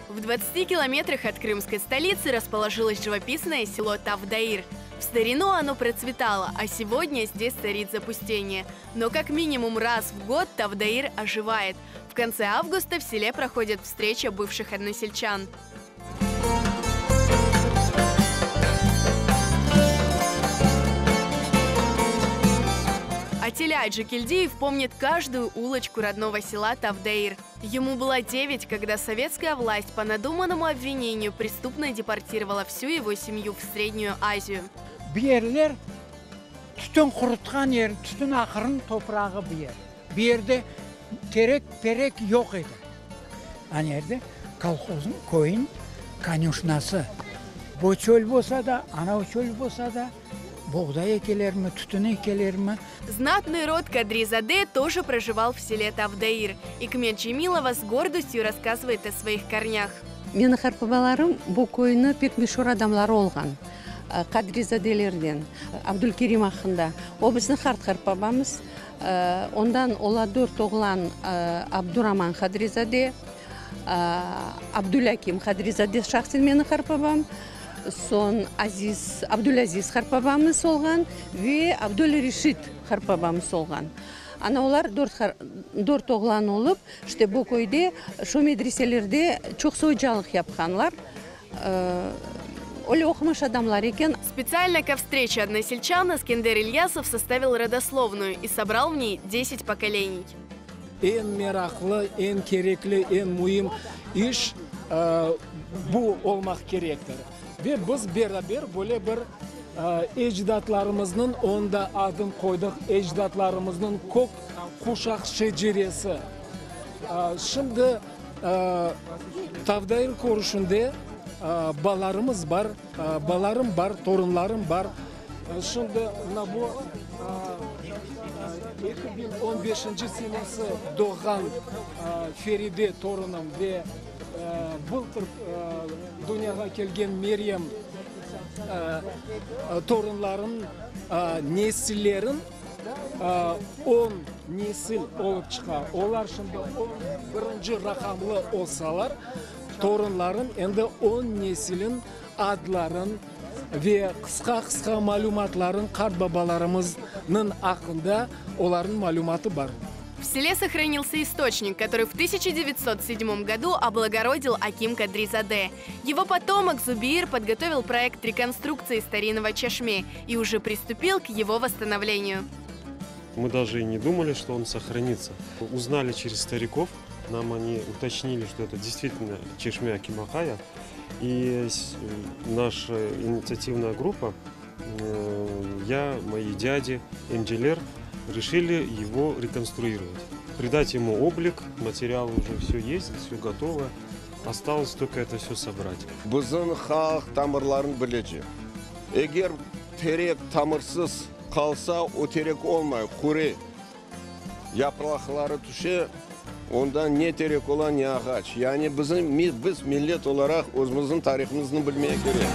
В 20 километрах от крымской столицы расположилось живописное село Тавдаир. В старину оно процветало, а сегодня здесь царит запустение. Но как минимум раз в год Тавдаир оживает. В конце августа в селе проходит встреча бывших односельчан. Атиля Джекельдиев помнит каждую улочку родного села Тавдаир. Ему было 9, когда советская власть по надуманному обвинению преступно депортировала всю его семью в Среднюю Азию. Bu yerler tütün qurutqan yer, tütün aqırın toprağı bu yer. Bu yerde terek, perek yoq edi. Ana yerde kolhoznıñ, köyniñ konüşnası. Bu çöl bolsa da, anav çöl bolsa da, boğday ekelermi, tütün ekelermi. Знатный род Кадризаде тоже проживал в селе Тавдаир. Икмет Джемилова с гордостью рассказывает о своих корнях. Menim qartbabalarım bu köyniñ pek meşur adamları olğan, Qadrizadelerden, Abdulkerim aqqında. O bizni qart qartbabamız. Ondan ola dört oğlan, Abduraman Qadrizade, Abdulakim Qadrizade, şahsen menim qartbabam, soñ Aziz, Abdulaziz qartbabamız olğan ve Abdulreşit qartbabamız olğan. Ana olar dört dört oğlan olıp, işte bu köyde şu medreselerde çoqsu ocalıq yapqanlar. Öyle oqumış adamlar eken. Специально ко встрече односельчан Эскендер Ильясов составил родословную и собрал в ней 10 поколений. Eñ meraqlı, eñ kerekli, eñ müim iş bu olmaq kerektir. Ve biz beraber böyle bir ecdatlarımıznıñ, onıñ da adın qoydıq, ecdatlarımıznıñ kök quşaq şeceresi. Şimdi Tavdair körüşünde balalarımız bar, balalarım bar, torunlarım bar. Şimdi mına bu 2015-nci senesi doğğan Feride torunım ve bıltır dünyağa kelgen Meryem torunlarım nesillerin on nesil olıp çıqa. Olar şimdi on birinci raqamlı olsalar, torunlarım endi on nesilin adların ve qısqa-qısqa malümatların qartbabalarımıznıñ aqqında olarnıñ malümatı bar. В селе сохранился источник, который в 1907 году облагородил Аким Кадризаде. Его потомок Зубир подготовил проект реконструкции старинного чашме и уже приступил к его восстановлению. Мы даже и не думали, что он сохранится. Узнали через стариков, нам они уточнили, что это действительно чешме Аким aqaya. И наша инициативная группа, я, мои дяди, emceler, решили его реконструировать. Придать ему облик, материалы уже все есть, все готово. Осталось только это все собрать. Bizim halq tamırların bilecek. Eger terek tamırsız qalsa, o terek olmay, quruy. Yapraqları tüşe, ondan ne terek ola, ne ağaç. Yani bizim biz millet olaraq özümizniñ tarihımıznı bilmege kerek.